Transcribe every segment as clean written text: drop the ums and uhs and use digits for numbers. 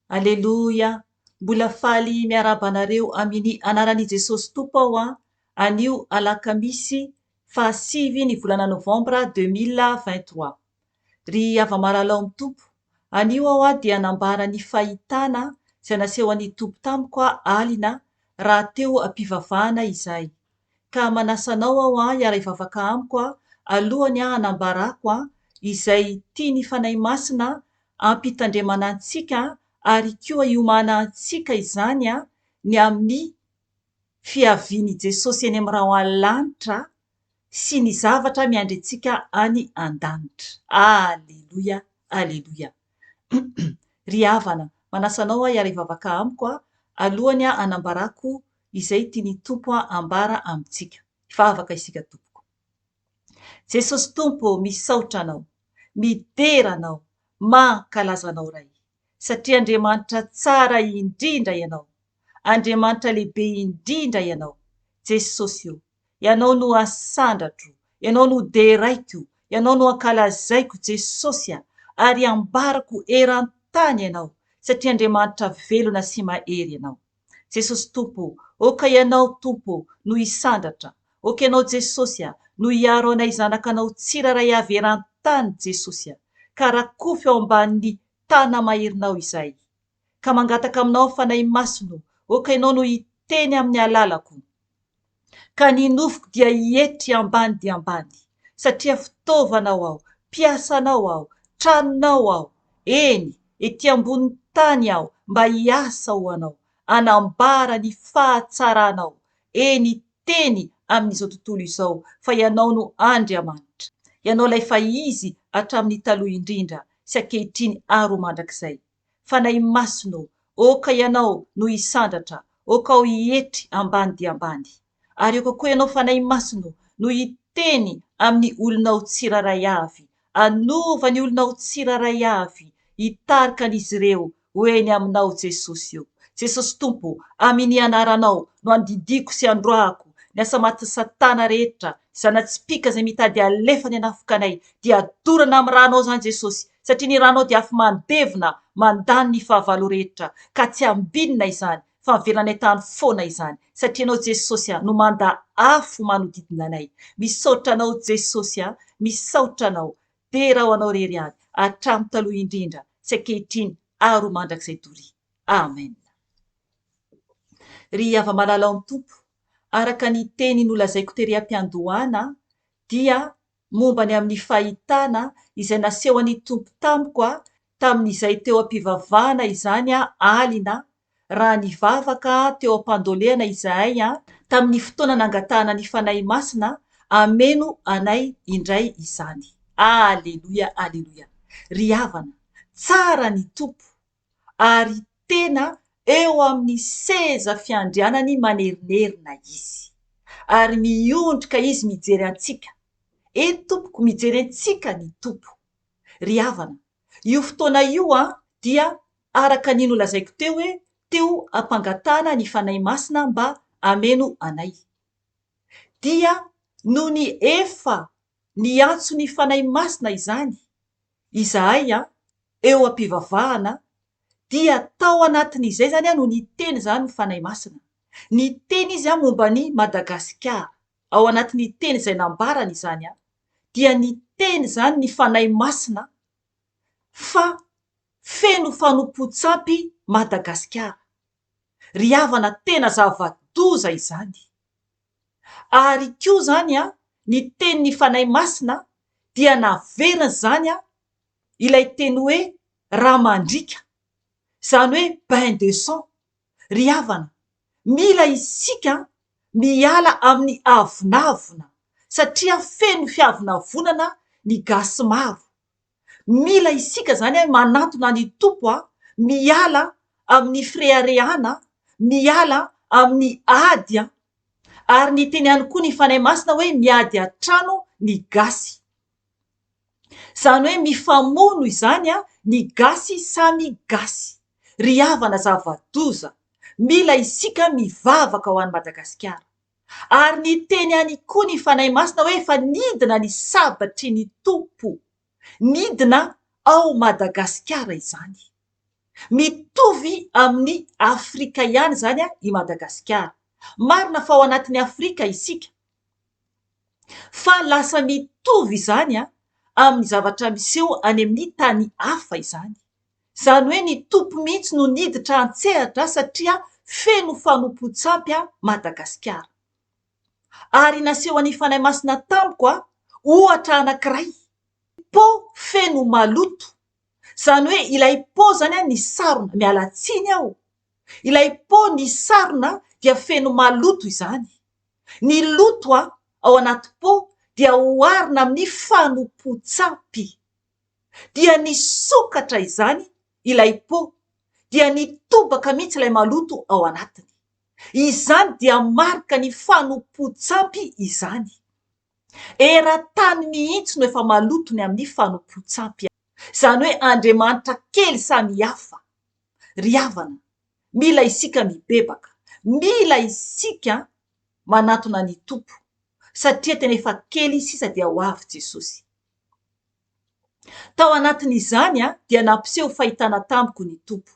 Aleloia! Mbola faly miarahaba anareo aminy anaran'i Jesosy Tompo aho an, anio alakamisy faha sivy ny volana novambra 2023. Ry hava-mahalala ao amin'ny Tompo, anio aho dia hanambara ny fahitana izay nasehon'ny Tompo tamiko alina raha teo am-pivavahana izahay. Ka manasa anao aho hiara-hivavaka amiko alohan'ny hanambarako izay tian'ny Fanahy Masina hampitandremana antsika ary koa hiomanantsika izany ny amin'ny fiavian'i Jesosy eny amin'ny rahona lanitra sy ny zavatra miandry antsika any an-danitra. Aleloia! Aleloia! Ry havana, manasa anao aho hiara-hivavaka amiko alohan'ny hanambarako izay tian'ny Tompo ambara amintsika. Hivavaka isika tompoko. Jesosy Tompo ô, misaotra Anao, midera Anao, mankalaza Anao Ray, satria Andriamanitra tsara indrindra Ianao, Andriamanitra lehibe indrindra Ianao. Jesosy ô, Ianao no asandratro, Ianao no deraiko, Ianao no ankalazaiko Jesosy a, ary ambarako eran-tany Ianao, satria Andriamanitra velona sy mahery Ianao. Jesosy Tompo o, oka Ianao Tompo o no hisandratra, oka Ianao Jesosy a no hiaro anay zanakanao tsirairay avy eran-tany Jesosy a, ka rakofy ao ambanin'ny tana-maherinao izahay. Ka mangataka aminao Fanahy Masina o, oka Ianao no hiteny amin'ny alalako, ka ny nofoko dia hietry ambany dia ambany, satria fitaovanao aho, mpiasanao aho, tranonao aho, eny, ety ambonin'ny tany aho mba hiasa ho Anao, hanambara ny fahatsaranao, eny, hiteny amin'izao tontolo izao fa Ianao no Andriamanitra, Ianao ilay efa Izy hatramin'ny taloha indrindra sy ankehitriny ary ho mandrakizay. Fanahy Masina ô, aoka Ianao no hisandratra, aoka aho hietry ambany dia ambany. Ary aoka koa Ianao Fanahy Masina ô, no hiteny amin'ny olonao tsirairay avy, hanova ny olonao tsirairay avy, hitarika an'izy ireo ho eny Aminao Jesosy ô. Jesosy Tompo ô, Amin'ny Anaranao no andidiako sy androahako ny asa matin'i Satana rehetra, zana-tsipìka izay mitady halefany hanafoka anay, dia dorana amin'ny rànao izany Jesosy, satria ny rànao dia afo mandevona mandany ny fahavalo rehetra, ka tsy ambinina izany, fa miverina any an-tany foana izany, satria Ianao Jesosy a, no manda afo manodidina anay. Misaotra Anao Jesosy a, misaotra Anao. Dera ho Anao irery ihany, hatramin'ny taloha indrindra, sy ankehitriny ary ho mandrakizay doria. Amen. Ry hava-malala ao amin'ny Tompo, araka ny teny nolazaiko tery am-piandohana, dia momba ny amin'ny fahitana izay nasehon'ny Tompo tamiko tamin'izay teo am-pivavahana izany alina, raha nivavaka teo am-pandolehana izahay tamin'ny fotoana nangatahana ny Fanahy Masina hameno anay indray izany. Aleloia, aleloia. Ry havana, tsara ny Tompo, ary tena eo amin'ny seza fiandrianany manerinerina Izy. Ary miondrika Izy mijery antsika. Eny tompoko, mijery antsika ny Tompo. Ry havana, io fotoana io dia araka ny nolazaiko teo hoe teo am-pangatahana ny Fanahy Masina mba hameno anay. Dia nony efa niantso ny Fanahy Masina izany izahay eo am-pivavahana dia tao anatin'izay izany no niteny izany ny Fanahy Masina. Niteny izy momba an'i Madagasikara. Ao anatin'ny teny izay nambarany izany dia niteny izany ny Fanahy Masina fa feno fanompoan-tsampy Madagasikara. Ry havana tena zava-doza izany. Ary koa izany ny tenin'ny Fanahy Masina dia naveriny izany ilay teny hoe rà mandriaka, izany hoe bain de sang. Ry havana, mila isika miala amin'ny avonavona satria feno fiavonavonana ny gasy maro. Mila isika izany manantona ny Tompo, miala amin'ny fireharehana, miala amin'ny ady, ary niteny ihany koa ny Fanahy Masina hoe miady an-trano ny gasy. Izany hoe mifamono izany ny gasy samy gasy. Ry havana zava-doza, mila isika mivavaka ho an'i Madagasikara. Ary niteny ihany koa ny Fanahy Masina hoe efa nidina ny sabatry ny Tompo. Nidina ao Madagasikara izany. Mitovy amin'i Afrika ihany izany i Madagasikara. Marina fa ao anatin'i Afrika isika, fa lasa mitovy izany amin'ny zavatra miseho any amin'ny tany hafa izany. Izany hoe ny Tompo mihitsy no niditra an-tsehatra satria feno fanompoan-tsampy Madagasikara. Ary nasehon'ny Fanahy Masina tamiko ohatra anankiray, pot feno maloto. Izany hoe ilay pot izany nisarona, miala tsiny aho, ilay pot nisarona dia feno maloto izany. Ny loto ao anaty pot dia oharina amin'ny fanompoan-tsampy. Dia nisokatra izany ilay pot, dia nitobaka mihitsy ilay maloto ao anatiny. Izany dia marika ny fanompoan-tsampy izany. Eran-tany mihitsy no efa maloto ny amin'ny fanompoan-tsampy. Izany hoe Andriamanitra kely samihafa. Ry havana, mila isika mibebaka, mila isika manatona ny Tompo, satria tena efa kely sisa dia ho avy Jesosy. Tao anatin'izany dia nampiseho fahitana tamiko ny Tompo.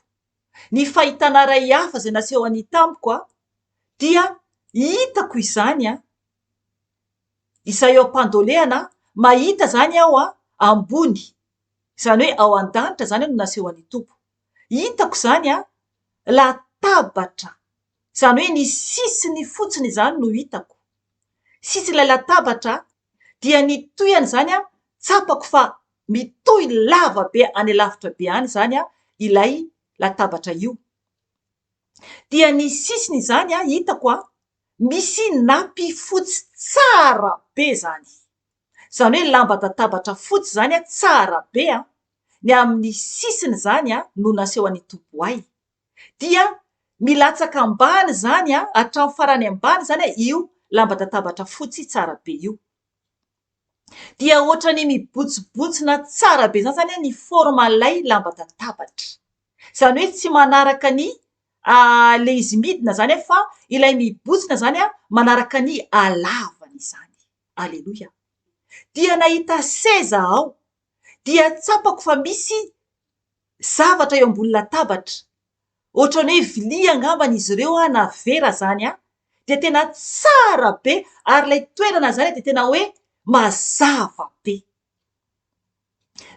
Ny fahitana iray hafa izay nasehony tamiko dia hitako izany izay eo am-pandolehana, mahita izany aho ambony, izany hoe ao an-danitra izany no nasehon'ny Tompo. Hitako izany latabatra, izany hoe ny sisiny fotsiny izany no hitako. Sisin'ilay latabatra dia ny tohiny izany tsapako fa mitohy lava be any lavitra be any izany ilay latabatra io. Dia ny sisiny izany hitako misy napy fotsy tsara be izany. Izany hoe lamba-databatra fotsy izany tsara be, ny amin'ny sisiny izany no nasehon'ny Tompo ahy. Dia milatsaka ambany izany hatramin'ny farany ambany izany io lamba-databatra fotsy tsara be io. Dia ohatran'ny mibotsibotsina tsara be izany izany ny forme-n'ilay lamba-databatra. Izany hoe tsy manaraka ny ilay izy midina izany fa ilay mibotsina izany manaraka ny halavany izany. Aleloia. Dia nahita seza aho, dia tsapako fa misy zavatra eo ambony latabatra, ohatran'ny hoe vilia angambany izy ireo na vera izany an, dia tena tsara be ary ilay toerana izany dia tena hoe mazava be.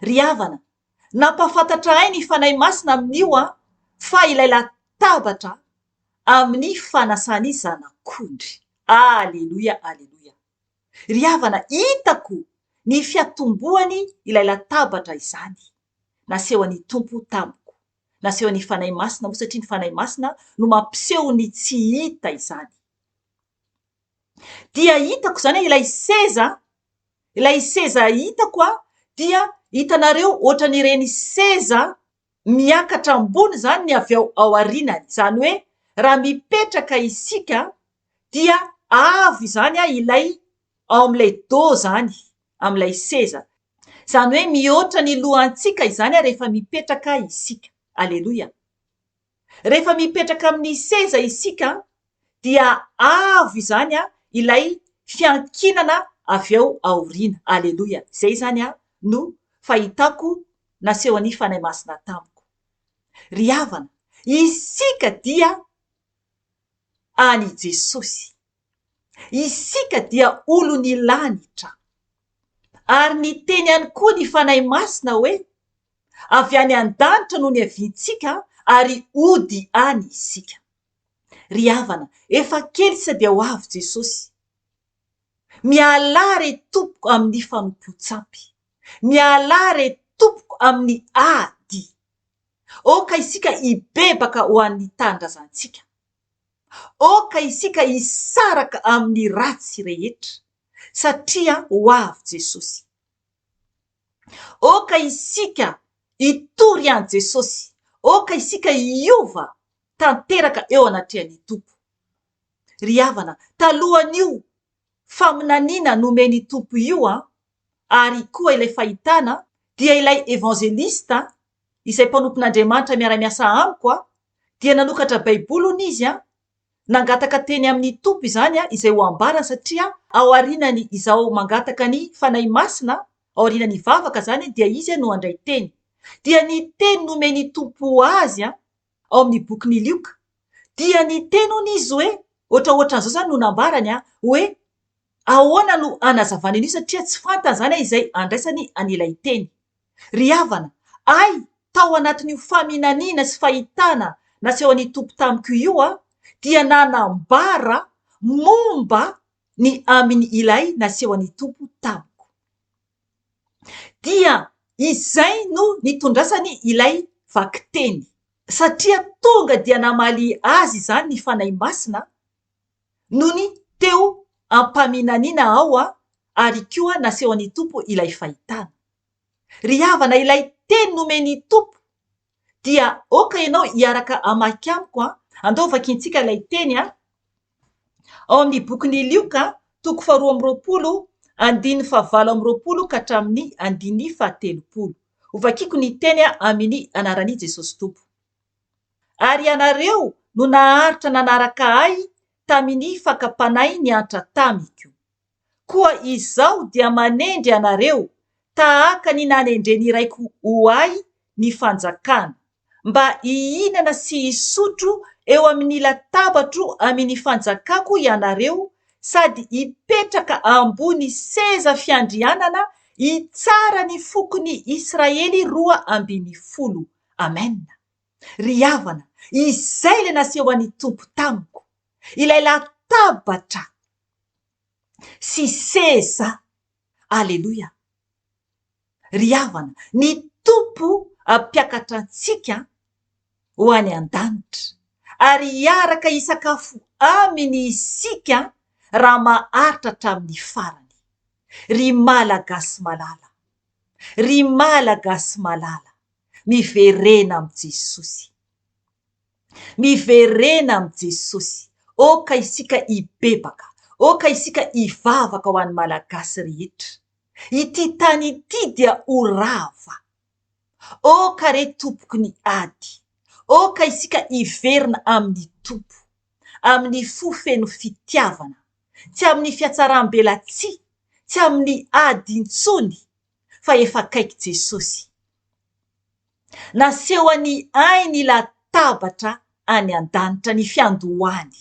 Ry havana, nampahafantatra ahy ny Fanahy Masina amin'io an, fa ilay latabatra amin'ny fanasan'ny Zanak'ondry. Aleloia, aleloia. Ry havana, hitako ny fiatombohany ilay latabatra izany, nasehon'ny Tompo tamiko, nasehon'ny Fanahy Masina moa satria ny Fanahy Masina no mampiseho ny tsy hita izany. Dia hitako izany ilay seza, ilay seza hitako dia hitanareo ohatran'ireny seza miakatra ambony izany ny avy ao aorianany, izany hoe raha mipetraka isika dia avo izany ilay ao amin'ilay dos izany, amin'ilay seza. Izany hoe mihoatra ny lohantsika izany rehefa mipetraka isika. Aleloia! Rehefa mipetraka amin'ny seza isika dia avo izany ilay fiankinana avy ao aoriana. Aleloia! Izay izany no fahitako nasehon'ny Fanahy Masina tamiko. Ry havana, isika dia an'i Jesosy. Isika dia olon'ny lanitra. Ary niteny ihany koa ny Fanahy Masina hoe, Avy any an-danitra no niaviantsika ary hody any isika. Ry havana, efa kely sisa dia ho avy Jesosy. Mialà re tompoko amin'ny fanompoan-tsampy. Mialà re tompoko amin'ny ady. Aoka isika hibebaka ho an'ny tanindrazantsika. Aoka isika hisaraka amin'ny ratsy rehetra, satria ho avy Jesosy. Aoka isika hitory an'i Jesosy. Aoka isika hiova tanteraka eo anatrehan'ny Tompo. Ry havana, talohan'io faminaniana nomen'ny Tompo io ary koa ilay fahitana, dia ilay evangelista izay mpanompon'Andriamanitra miara-miasa amiko dia nanokatra Baiboly hono izy nangataka teny amin'ny Tompo izany izay ho ambarany satria aorianany izao mangataka ny Fanahy Masina, aorianany hivavaka izany dia izy no handray teny. Dia ny teny nomen'ny Tompo azy ao amin'ny bokin'i Lioka, dia niteny hono izy hoe, ohatraohatran'izao izany no nambarany hoe, ahoana no hanazavany an'io satria tsy fantany izany izay handraisany an'ilay teny. Ry havana, hay tao anatin'io faminaniana sy fahitana nasehon'ny Tompo tamiko io aho dia nanambara momba ny amin' ilay nasehon'ny Tompo tamiko. Dia izay no nitondrasany ilay vakiteny. Satria tonga dia namaly azy izany ny Fanahy Masina nony teo am-paminaniana aho ary koa nasehon'ny Tompo ilay fahitana. Ry havana ilay teny nomen'ny Tompo dia aoka ianao hiaraka hamaky amiko an, andao vakintsika ilay teny an, ao amin'ny bokin'i Lioka toko faharoa amby roapolo andininy fahavalo amby roapolo ka hatramin'ny andininy fahatelopolo. Hovakiko ny teny amin'ny anaran'i Jesosy Tompo. Ary ianareo no naharitra nanaraka ahy tamin'ny fakam-panahy niantra tamiko. Koa izaho dia manendry anareo tahaka ny nanendren'ny Raiko ho ahy ny fanjakana, mba hihinana sy hisotro eo amin'ny latabatro amin'ny fanjakako ianareo sady hipetraka ambony seza fiandrianana hitsara ny fokon'i Israely 12. Amen. Ry havana, izay ilay nasehon'ny Tompo tamiko, ilay latabatra sy seza. Aleloia! Ry havana, ny Tompo hampiakatra antsika ho any an-danitra, ary hiaraka hisakafo Aminy isika raha maharitra hatramin'ny farany. Ry Malagasy malala, ry Malagasy malala, miverena amin'i Jesosy. Miverena amin'i Jesosy. Aoka isika hibebaka. Aoka isika hivavaka ho an'ny Malagasy rehetra. Ity tany ity dia ho rava. Aoka re tompoko ny ady. Aoka isika hiverina amin'ny Tompo. Amin'ny fo feno fitiavana. Tsy amin'ny fiatsaram-belatsihy. Tsy amin'ny ady intsony. Fa efa akaiky Jesosy. Nasehon'ny ainy latabatra any an-danitra ny fiandohany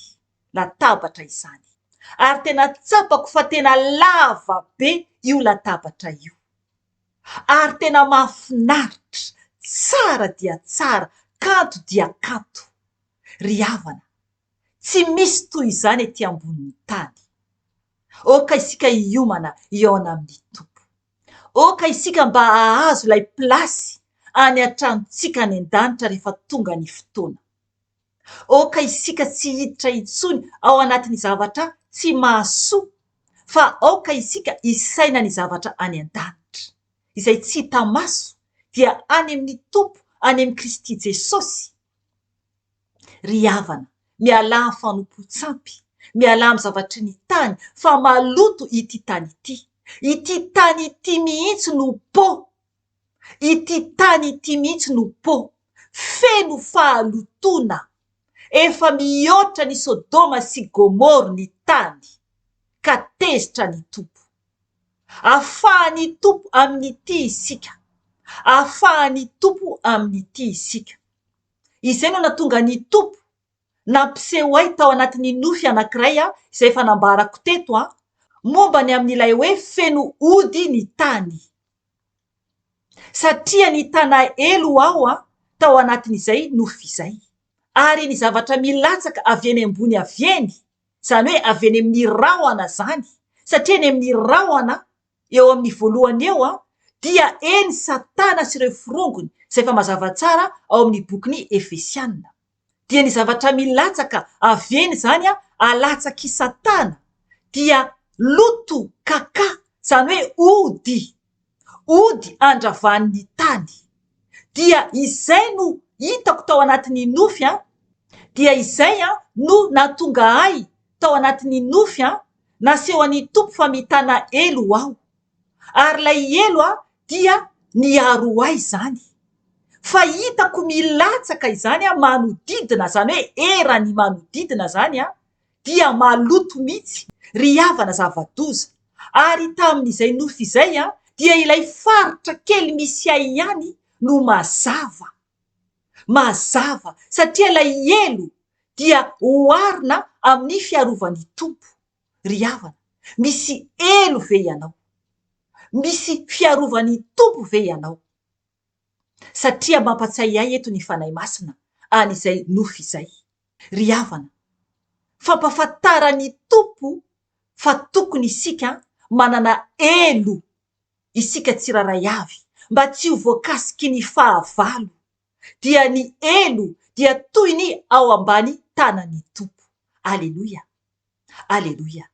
latabatra izany. Ary tena tsapako fa tena lava be io latabatra io. Ary tena mahafinaritra, tsara dia tsara, kanto dia kanto. Ry havana, tsy misy toy izany ety ambonin'ny tany. Aoka isika hiomana hihaona amin'ny Tompo. Aoka isika mba hahazo ilay pilasy any an-tranontsika any an-danitra rehefa tonga ny fotoana. Aoka isika tsy hiditra intsony ao anatin'ny zavatra tsy mahasoa, fa aoka isika hisaina ny zavatra any an-danitra. Izay tsy hita maso dia any amin'ny Tompo, any amin'i Kristy Jesosy. Ry havana, mialà amin'ny fanompoan-tsampy, mialà amin'ny zavatry ny tany, fa maloto ity tany ity. Ity tany ity mihitsy no pô. Ity tany ity mihitsy no pô. Feno fahalotoana. Efa mihoatra ny Sodoma sy Gomoro ny tany, ka tezitra ny Tompo. Afahan'ny Tompo amin'ity isika. Afahan'ny Tompo amin'ity isika. Izay no nahatonga ny Tompo nampiseho ahy tao anatin'ny nofy anankiray izay efa nambarako teto momba ny amin'ilay hoe feno ody ny tany. Satria nitana elo aho tao anatin'izay nofy izay. Ary ny zavatra milatsaka avy eny ambony avy eny, izany hoe avy eny amin'ny rahona izany, satria eny amin'ny rahona eo amin'ny voalohany eo dia eny Satana sy ireo forongony, izay efa mazava tsara ao amin'ny bokin'ny Efesiana. Dia ny zavatra milatsaka avy eny izany alatsak'i Satana dia loto, kaka, izany hoe ody, ody andravan'ny tany. Dia izay no hitako tao anatin'ny nofy an, dia izay no nahatonga ahy tao anatin'ny nofy an, Nasehon'ny Tompo fa mitana elo aho. Ary ilay elo dia niaro ahy izany. Fa hitako milatsaka izany manodidina, izany hoe eran'ny manodidina izany dia maloto mihitsy, ry havana zava-doza. Ary tamin'izay nofy izay dia ilay faritra kely misy ahy ihany no mazava. Mazava satria ilay elo dia oharina amin'ny fiarovan'ny Tompo. Ry havana, misy elo ve ianao? Misy fiarovan'ny Tompo ve ianao? Satria mampatsiahy ahy eto ny Fanahy Masina an'izay nofy izay. Ry havana, fampahafantaran'ny Tompo fa tokony isika manana elo isika tsirairay avy mba tsy ho voakasiky ny fahavalo, dia ny elo dia toy ny ao ambany tanan'ny Tompo. Aleloia! Aleloia!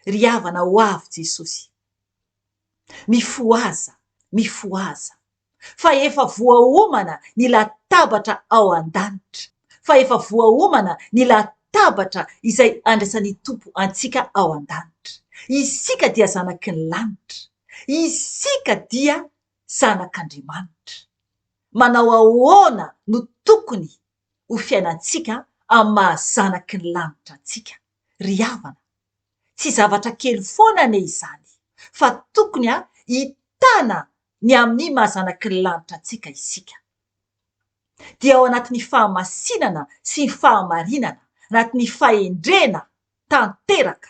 Ry havana ho avy Jesosy. Mifohaza, mifohaza. Fa efa voaomana ny latabatra ao an-danitra. Fa efa voaomana ny latabatra izay andraisan'ny Tompo antsika ao an-danitra. Isika dia zanaky ny lanitra. Isika dia zanak'Andriamanitra. Manao ahoana no tokony ho fiainantsika amin'ny maha zanaky ny lanitra antsika, ry havana? Tsy zavatra kely foana anie izany, fa tokony hitana ny amin'ny maha zanaky ny lanitra antsika isika. Dia ao anatin'ny fahamasinana sy ny fahamarinana, anatin'ny fahendrena tanteraka,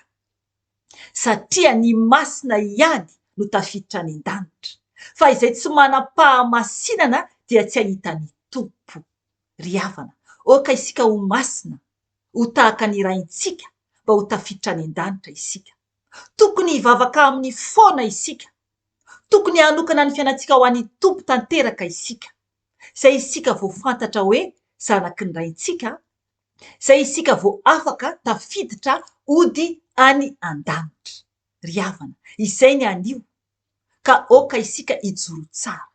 satria ny masina ihany no tafiditra any an-danitra, fa izay tsy manam-pahamasinana dia tsy hahita ny Tompo. Ry havana, aoka isika ho masina, ho tahaka ny Raintsika mba ho tafiditra any an-danitra isika. Tokony hivavaka Aminy foana isika. Tokony hanokana ny fiainantsika ho an'ny Tompo tanteraka isika. Izay isika vao fantatra hoe zanaky ny Raintsika, izay isika vao afaka tafiditra hody any an-danitra. Ry havana, izay ny anio, ka aoka isika hijoro tsara.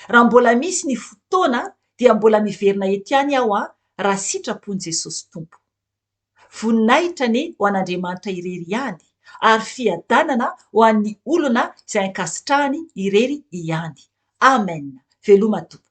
Raha mbola misy ny fotoana dia mbola miverina eto ihany aho an, raha sitrapon'i Jesosy Tompo. Voninahitra anie ho an'Andriamanitra irery ihany, ary fiadanana ho an'ny olona izay ankasitrahany irery ihany. Amen! Veloma Tompoko.